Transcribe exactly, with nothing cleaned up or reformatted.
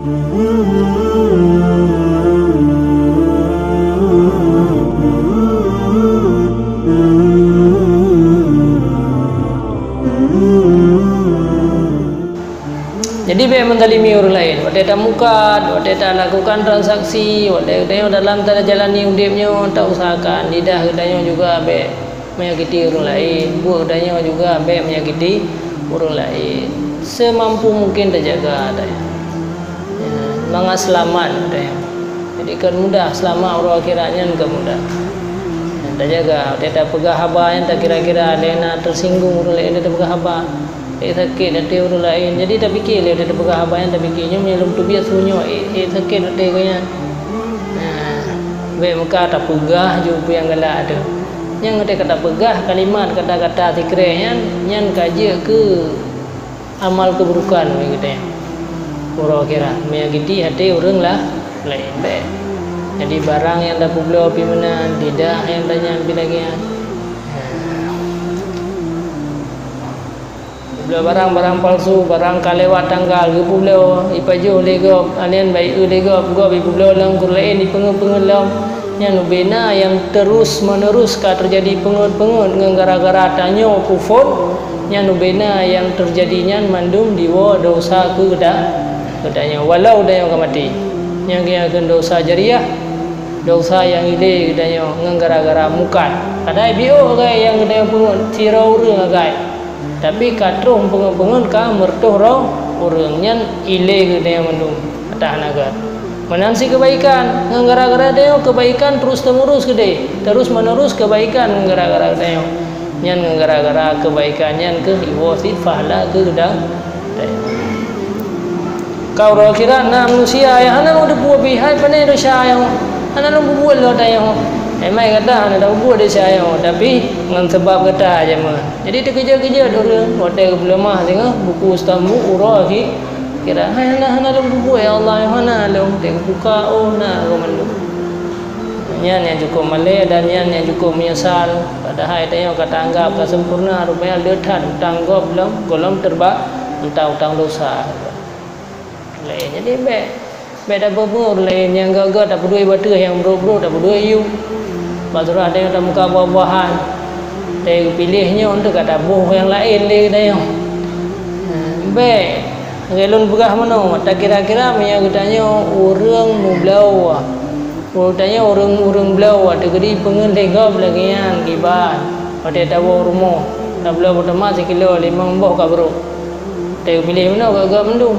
Jadi, bék menzalimi ureuëng laén. Watée tamukat, watée talakukan transaksi, watée geutanyoe dalam tajalani udeb nyoe, tausahakan lidah geutanyoe juga bék menyakiti ureuëng laén, buet geutanyoe juga bék menyakiti ureuëng laén. Semampu mungkin tajaga tanyoe. Ya, mangat seulamat tanyoe. Jadi, kon mudah seulamat uroe akhirat nyan, kon mudah. Nyan tajaga, watée tapeugah haba nyan takira-kira lé na teusinggung ureuëng laén tapeugah haba. Ék sakét até ureuëng laén. Jadi tapike lé, watée tapeugah haba nyan tapike, "Nyoe meunyo lôn teubiet su nyoe, ék, ék sakét até geuh nyan." Nah, bék meuka tapeugah ju peue nyang galak teuh. Nyang watée ka tapeugah kalimat kata-kata sikrek nyan, nyan ka jeuet keu amal keuburukan bagi geutanyoe. Uroe akhirat, meunyo geuti até ureuëng lah laén bék. Jadi barang nyang tapeubloe pih meunan, lidah nyang tanyan pih lagée nyan. Nah. Peubloe barang-barang palsu, barang ka lewat tanggal, geupeubloe, ipajoh lé gob, aneuk bayeue lé gob, gob ipeubloe lom, ureuëng laén ipeungeut-peungeut lom. Nyan ubé na nyang terus-menerus ka teujadi peungeut-peungeut ngon gara-gara tanyoe peuphon, nyan ubé na nyang teujadi nyan mandum diwoe desya keu geuta-, geutanyoe, walau geutanyoe ka maté. Nyan geukheun desya jariah, desya nyang ilée geutanyoe ngon gara-gara mukat. Padahai biôh aggai nyang geutanyoe peungeut sidroe ureuëng aggai. Tapi ka troh peungeut-peungeut ka meureutôh droe ureuëng, nyan ilée geutanyoe mandum atah naga. Meunan cit keubaikan, ngon gara-gara tanyoe keubaikan terus teumurus keudeh, terus menerus keubaikan ngon gara-gara tanyoe. Nyan ngon gara-gara keubaikan nyan keuh iwoe cit pahala keu geuda-, tanyoe. Ka uroe akhirat na manusia nyang hana lôn teupeue pih hai pane desya nyoe, hana lôn peubuet lom tanyoe. Emai gata hana tapeubuet desya nyoe, tapi ngon sabab gata jameun. Jadi teukeujot-keujot ureuëng, watée geupeuleumah singoh buku Istanbul uroe akhi-, akhirat, "Hai, hana, hana lôn peubuet, ya Allah, hana lôn." Watée geubuka, oh, na geuh mandum. Nyan nyang cukôp malée dan nyan nyang cukôp meunyeusal. Padahai tanyoe ka taanggab ka sempurna, rupanya le that utang gob lom, gohlom teuba-, utang-utang desya. Laén. Jadi bék, bék tapeubeuet ureuëng laén nyang gét-gét, tapeuduek bateuh nyang brok-brok, tapeuduek yub. Bak surah tanyoe tamuka buah-buahan. Watée geupiléh nyoe, teuka taboh nyang laén lé geutanyoe. Bék, lagée lôn peugah meunoe, takira-kira meunyo geutanyoe ureuëng meubloe, geutanyoe ureuëng-ureuëng bloe, watée geudi peungeut lé gob lagée nyan, gibah. Watée tawoe rumoh, tabloe peuteuma sikilo limong boh ka brok. Watée geupiléh meunoe, gét-gét mandum.